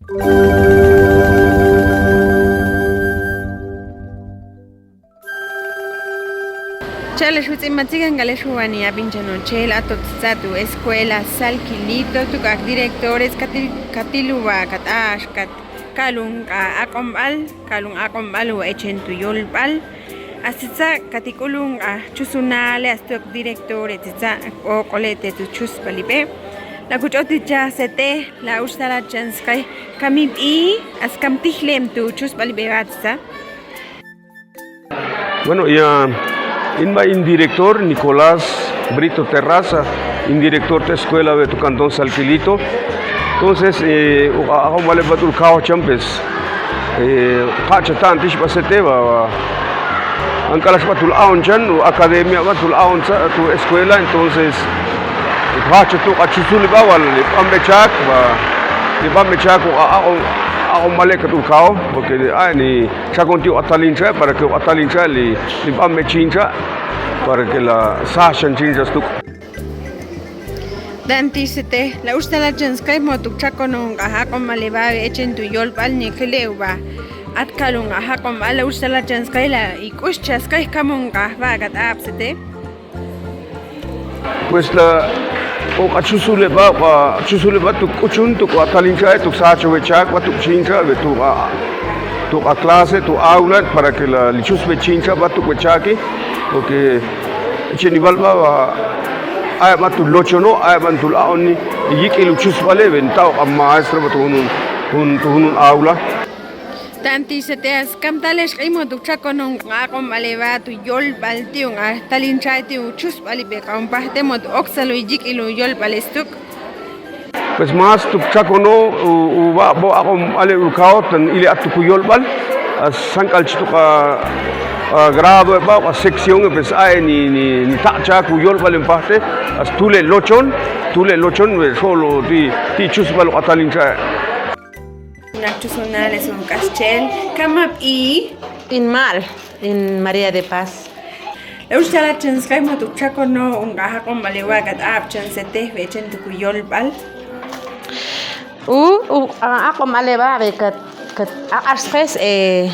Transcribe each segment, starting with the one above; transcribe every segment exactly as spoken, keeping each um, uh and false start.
Chale, xutz'in matzik'an k'ale xuwani abinchano chel ato tzitza tu escuela Salquilito, tu k'ak directores katil, katiluwa kat ax kat kalun k'a aq'omb'al, kalun aq'omb'al wa echen tu yolb'al. As tzitza katik'ulun k'a chusunale, as tu k'ak directore tzitza k'oq'ole te tu chusb'alib'e. La kuch'ot ticha sete, la uxtalat chan sq'e, kamib'i, as kam tijlem tu chusb'alib'e wa tzitza. Bueno, ya, in b'ay in director Nicolás Brito Terraza, in director te escuela b'e tu cantón Salquilito. Entonces, eh, uq aq'omb'al heb' b'at ul kaw cham, pues, eh, ja'cha' ta'nti xb'a sete b'a, b'a, an k'alax b'at ul aq'on chan, u academia b'at ul aq'on tzan tu escuela, entonces, ja'cha' tu k'a chusul b'a wal li b'anb'e chak, b'a, li b'anb'e chak uq aq'on, aq'omb'al heb' kat ul kaw, porque, ay, ni chakon ti' uq atalin cha, para que uq atalin cha li, li b'anb'e chin cha, para que la saj chan chin cha stuk'. Tanti sete, la uxtalat chan sq'e mo tu chakonon k'a aq'omb'al heb' b'abe echen tu yolb'al, ni jile uba at kalun k'a aq'omb'al, la uxtalat chan sq'e la ik'ux cha sq'e kamon k'a b'a kat ab' sete. Pues la, uq chusul heb' b'a, uq chusul heb' b'a tu k'uchun, tu k'u atalin cha, tu saj chaweb' chak b'a tu chin cha, b'e tu k'a, tu k'a clase, tu aula, para que la, li chusb'e chin cha b'a tu k'u chaki, porque chin ib'al b'a, b'a, ay b'a tu lochono, ay b'a tu aq'oni, yik'il u chusb'ale, b'e ta uq maestro b'a tu junun, jun, tu junun aula. Tanti sete, as kam talex q'imo tu chakonon k'a aq'omb'al heb' b'a tu yolb'al ti' un k'a talin chay ti' u chusb'alib'e k'a un pajte mo tu oksal u yik'il u yolb'al stuk'. Pues más tu chakono u, u b'a, b'o aq'omb'al heb' ul kaw, tan ili at tu ku yolb'al, as san k'al chi tu k'a, k'a grado heb' b'a, k'a sección heb', pues ay ni, ni, ni taq' chak u yolb'al heb' pajte, as tule' lochon, tule' lochon, b'e xol ti', ti' chusb'al uq atalin chay. Naq chusunal, es un k'ax chel. Kamab'i. In Mal, in María de Paz. La uxtalat chan sq'e mo tu chakono un k'a aq'omb'al heb' b'a kat ab' chan sete b'e echen tu ku yolb'al. U, u, a, aq'omb'al heb' b'a b'e kat, kat aq'ax sq'e, eh,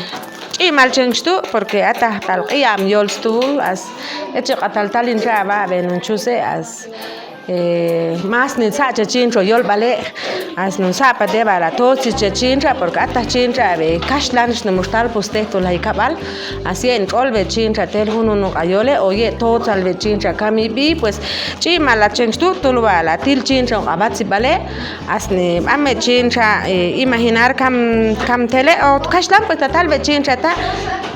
ch'imal chan xtu', porque ataj tal q'iyam yol stu, as, eche k'atal talin cha b'a b'e nun chuse, as, Eh, más nin sa' cha chin cho yolb'ale', as nun sa' pate b'a la totzi cha chin cha, porque ata chin cha b'e kaxlan xnumux tal pus te tu lay kab'al, as ye' nch'ol b'e chin cha tel junun un k'a yole', o ye' totzal b'e chin cha kamib'i, pues, ch'imal la chenx tu', tul b'a la til chin cha un k'a batzib'ale', as ni b'an b'e chin cha, eh, imaginar kam, kam tele', o kaxlan, pues, ta tal b'e chin cha ta',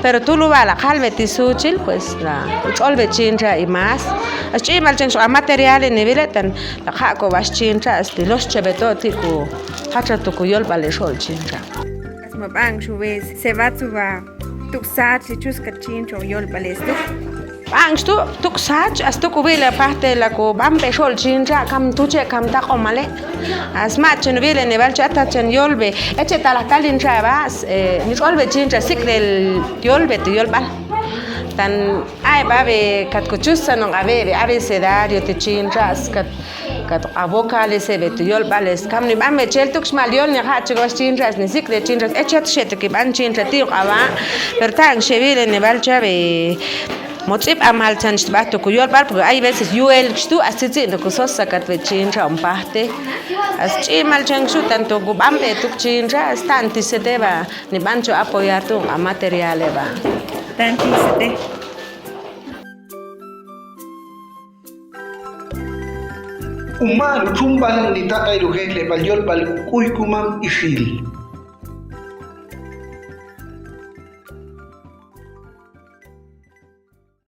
pero tul b'a la kal b'e ti' suchil, pues, la, ch'ol b'e chin cha y más. As ch'imal chenx k'a material ni b'ile' tan, la jaq' ko b'a xchin cha, este, lox cheb'e to ti' ku, jacha tu ku yolb'ale' xol chin cha. As ma b'an xuwe, se b'at suwa, tu sat, si chus ka chin cho yolb'ale' stu. B'an xtu', tu sat, as tu ku b'ile' pajte la ku b'an b'e xol chin cha, kam tu che' kam taq'omale'. As ma' chen b'ile' ni b'al cha ta chen yolb'e, eche ta la talin cha b'a, eh, ni ch'ol b'e chin cha, sik'lel yolb'e tu yolb'al. Tan Ay b'a b'e kat ku chusan un k'a b'e, b'e abecedario ti' chin cha, as kat, kat k'a vocales b'e tu yolb'al, as kam ni b'an b'e chel tu xmal yol ni jaq' chi ko b'a xchin cha, as ni sik'lel chin cha, as echet xe'tik b'an chin cha ti' un k'a b'a, pero ta' xeb'ile' ni b'al cha b'e, mo tz'ib'amal chan xtb'a tu ku yolb'al, porque hay veces yu'el xtu', as tzitzi' tu ku sosa kat b'e chin cha un pajte, as ch'imal chan xu' tanto ku b'an b'e tu chin cha, as ta' nti sete b'a. Nib'an cho apoyar tu' k'a material b'a. Tanti sete. Uma'n u chumb'al nitaq'ay lu jejleb'al yolb'al K'uy Kuman Ixil.